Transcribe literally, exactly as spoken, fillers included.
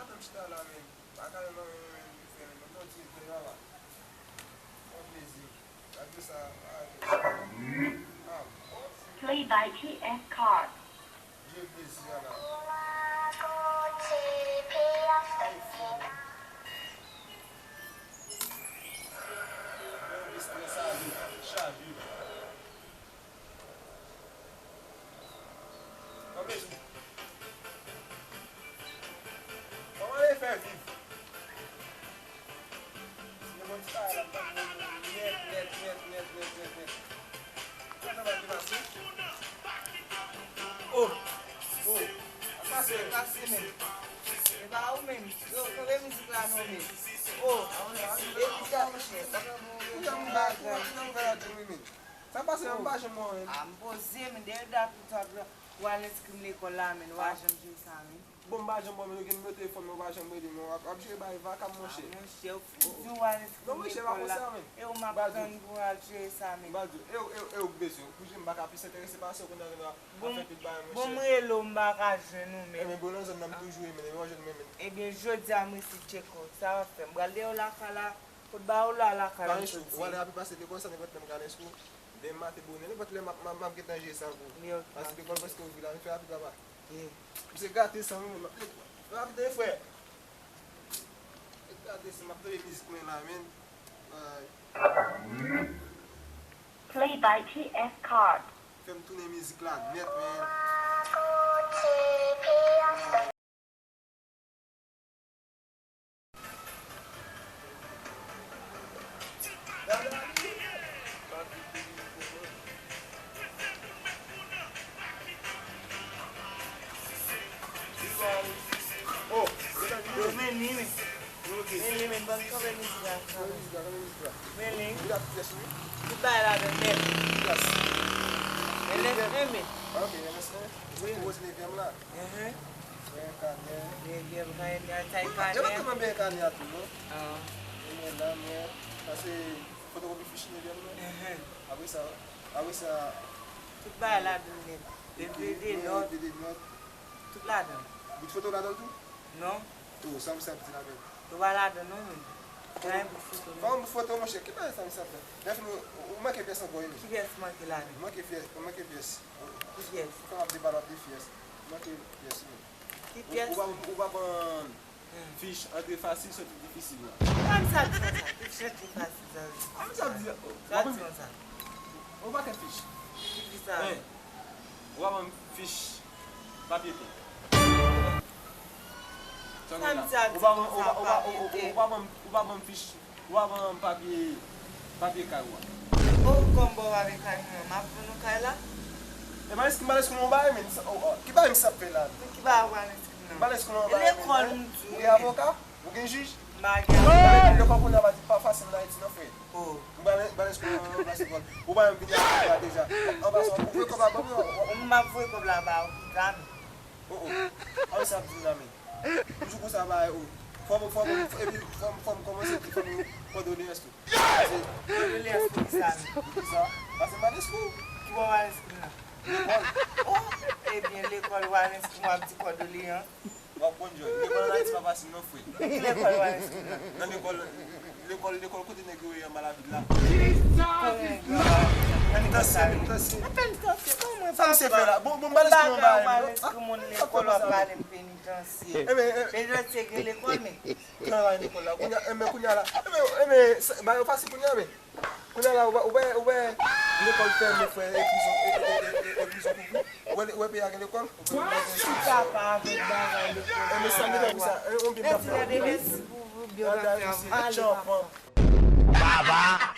Ap chita la, men. Pa ka nan men, men, men, men, men, non, ti, ti, papa. Bon plezi. Gade sa, gade sa. Ah, bon. Play by T F Card. Dye plezi a la. Bon, bistrè sa, chaje. Bon plezi. Kòman e fè viv? Si nou konn sa la, m pa konn nèt, nèt, nèt. Kòman sa va te pase? Oh! Oh! Pase, pase menm. E pa ou menm. Yo, kanpe mizik la non menm. Oh! E pita monchè. Ou janm bagay. Ou janm bagay. Sa pase, m pa janm wè w menm. A, m poze, men dèyè dat ou t ap wè Alex ki m lekòl la, men w pa janm jwe sa, men. Bon, m pa janm wè w, men nou gen nimewo telefòn mwen, w pa janm rele m, non, w ap, w ap jere bagay vakab, monchè. A, monchè, ou fin di w Alex ki m lekòl la, e ou m ap tann pou w al jere sa, men. M pa di w, e w, e w, e w k bezwen, pou jwe m pa ka plis enterese pase w, kounye a nou ap fè pil bagay, monchè. Bon, m rele w, m pa ka jwenn ou, men. Ebyen, bro, nan zòn nan, m toujou ye, men, depi w jwenn mwen, men. Ebyen, jodi a, m resi tcheke w, sa w ap fè? M pral dèyè w lakay la, Kot ba ou la lakay la jodi? Ou wè lè apre pase lekòl sa, nenpòt lè m ka lès kou. Demen maten bonè, nenpòt lè m ap, m ap, m ap gentan jere sa pou ou. Paske lekòl prèske ouvri la, men fè rapid papa. Misye gate san wi, men m ap rapid wi frè. Misye gate san, m ap tande mizik mwen la, men. Ay. Play by T F Card. Fè m tounen mizik la nèt, men. Yo, men li, men. Men li, men, ban m kanpe mizik la. Men li. Tout bagay ladan nèt. Men li, men. Wi, wi. Premye kanè. Dezyèm kanè, atay kanè. Depi te mwen byen kanè a tou, non? Ah. Mwen la, mwen, sa se fotokopi fich nevyèm mwen. Apre sa, apre sa. Tout bagay ladan nèt. Depi de nòt. Tout ladan. Bout foto ladan tou? Non. Oh, sa misye ap di la menm? Yo pa ladan non, men. Pa gen bout foto, non. Pa gen bout foto, monchè. Ki bagay sa misye ap fè? Dèfini, ou manke pyès ankò, wi, men. Ki pyès manke ladan? Manke pyès, manke pyès. Ki pyès? Ou fè m ap de pal, w ap de fyès. Manke pyès, wi. Ki pyès? Ou, ou pa, ou pa ban fich antre fasil, soti difisil la. Kòman sa di konsa? Fich antre fasil, sa vle di? Sa di konsa? Ou pa gen fich. Ki fich sa? Ou pa ban fich papye pen. Sa m di a di konsa, papye pen. Ou pa ban, ou pa ban, ou pa ban fich, ou pa ban papye, papye kay ou a. O, kòm bon papye kay mwen, m ap vann yon kay la. E pa eskrim, pa eskrim yon bagay, men. Ki bagay misye ap fè la? Ki bagay w pa eskrim nan? E lekòl m di w. Ou gen avoka? Ou gen jij? M pa gen avoka. Lekòl kounye a pa di pa fasil nan Ayiti non, frè. Oh. M pa, m pa eskrim nan basketball. Ou pa menm vini ak kòb la deja. An pasan, ou voye kòb la ban mwen. M ap voye kòb la ba ou, ki kanè. Oh, oh. An sa ap di m la, men. Toujou konsa bagay, oh. Fò m, fò m, epi fò m, fò m kòmanse di fanmi w kondoleyans tou. Kondoleyans pou kisa, men? Pou kisa? Paske m pa gen sou. Ki bò w al eskrim nan? Lekòl. Oh, ebyen, lekòl w al eskrim w ap di kondoleyans. W ap konn jòj. Lekòl ann Ayiti pa fasil non, frè. Ki lekòl w al eskrim nan? Nan lekòl, lekòl, lekòl kote nèg yo ye anba lavil la. Penitansye, penitansye. Penitansye, kòman mwen pa... Sa misye fè la? Bon, bon, m pa eskrim anba. Ou al eskrim moun lekòl, w ap pale m penitansye. Ebyen, e- Penitansye gen lekòl, men. Travay lekòl la. Kounye a, enben, kounye a la. Enben, enben, sa, bagay yo fasil kounye a, men. Kounye a la, ou wè, ou wè, ou wè, lekòl fèmen, frè, e prizon, e, e, e, e, e prizon kouvri. Ou wè, ou wè peyi a gen lekòl? Chita pa avèk bagay lekòl. Enben, sa m te fè pou sa. E, on byen m t ap fè. Mèsi pou, pou biyografya. Gade, misye, ale, tchanpan. Papa.